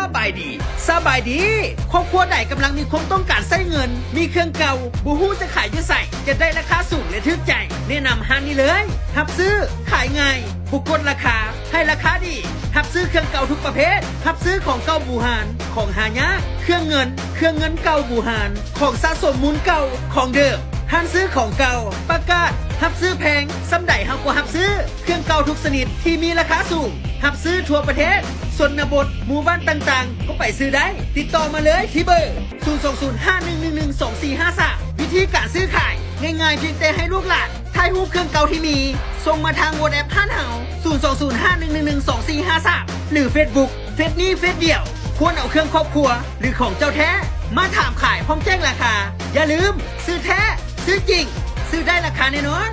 ສະບາຍດີ ສະບາຍດີ ຄອບຄົວໃດກຳລັງມີຄວາມຕ້ອງການໃຊ້ເງິນ ມີເຄື່ອງເກົ່າ ບໍ່ຮູ້ຈະຂາຍຢູ່ໃສ ຈະໄດ້ລາຄາສູງ ແລະ ຖືກໃຈ ແນະນຳຮ້ານນີ້ເລີຍ. ຮັບຊື້ ຂາຍງ່າຍ ບໍ່ກົດລາຄາ ໃຫ້ລາຄາດີ ຮັບຊື້ເຄື່ອງເກົ່າທຸກປະເພດ ຮັບຊື້ຂອງເກົ່າບູຮານ ຂອງຫາຍາກ ເຄື່ອງເງິນ ເຄື່ອງເງິນເກົ່າບູຮານ ຂອງສະສົມມູນເກົ່າ ຂອງເດີມ ຮ້ານຊື້ຂອງເກົ່າ ປະກາດ ຮັບຊື້ແພງ ສ່ຳໃດເຮົາກໍຮັບຊື້. ເຄື່ອງເກົ່າທຸກຊະນິດທີ່ມີລາຄາສູງ ຮັບຊື້ທົ່ວປະເທດ ຊົນນະບົດ ໝູ່ບ້ານຕ່າງໆ ກໍໄປຊື້ໄດ້. ຕິດຕໍ່ມາເລີຍທີ່ເບີ ສູນສອງສູນຫ້າໜຶ່ງໜຶ່ງໜຶ່ງສອງສີ່ຫ້າສາມ. ວິທີການຊື້ຂາຍງ່າຍໆ ພຽງແຕ່ໃຫ້ລູກຫຼານຖ່າຍຮູບເຄື່ອງເກົ່າທີ່ມີ ສົ່ງມາທາງ WhatsApp ຮ້ານເຮົາ ສູນສອງສູນຫ້າໜຶ່ງໜຶ່ງໜຶ່ງສອງສີ່ຫ້າສາມ ຫຼື Facebook ເຟສນີ້ເຟສດຽວ ຄວນເອົາເຄື່ອງຄອບຄົວ ຫຼື ຂອງເຈົ້າແທ້ ມາຖາມຂາຍພ້ອມແຈ້ງລາຄາ. ຢ່າລືມ ຊື້ແທ້ ຊື້ຈິງ ຊື້ໄດ້ລາຄາແນ່ນອນ.